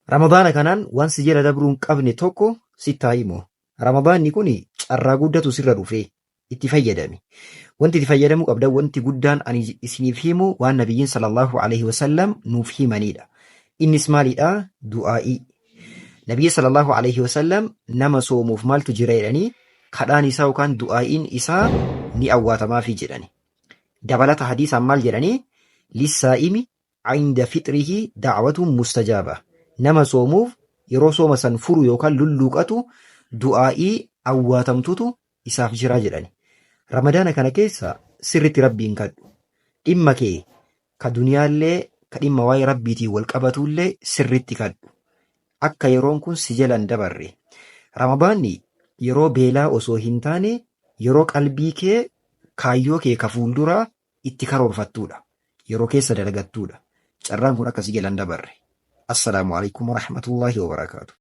Ramadaana kanaan waan si jala dabruu hin qabne tokko sitti haa himu. Ramadaanni kun carraa guddatu sirra dhufee itti fayyadami. Wanti itti fayyadamuu qabdan, wanti guddaan ani isiniif himu, waan nabiyyiin sallallahu alaihi wasallam nuuf himanidha. Innis maalidha? Du'aa'ii. Nabiyyi sallallahu alaihi wasallam nama soomuuf maaltu jira jedhanii, kadhaan isaa yookaan du'aa'iin isaa ni awwaatamaafi jedhani. Dabalata hadiisaan maal jedhanii? Lissaa'imi inda fixrihi da'watun mustajaaba. Nama soomuuf yeroo sooma san furu yookaan lulluuqatu du'aa'ii awwaatamtutu isaaf jira jedhani. Ramadaana kana keessa sirritti Rabbiin kadhu. Dhimma kee ka duniyaallee, ka dhimma waa'ee Rabbiitiin wal qabatullee sirritti kadhu. Akka yeroon kun si jalan dabarre. Ramadaanni yeroo beelaa osoo hin taane, yeroo qalbii kee kaayyoo kee ka fuulduraa itti karoorfattuudha. Yeroo keessa dalagattuudha. Carraan kun akka si jalan dabarre. Assalaamu alaikum warahmatullaahi wabarakaatu.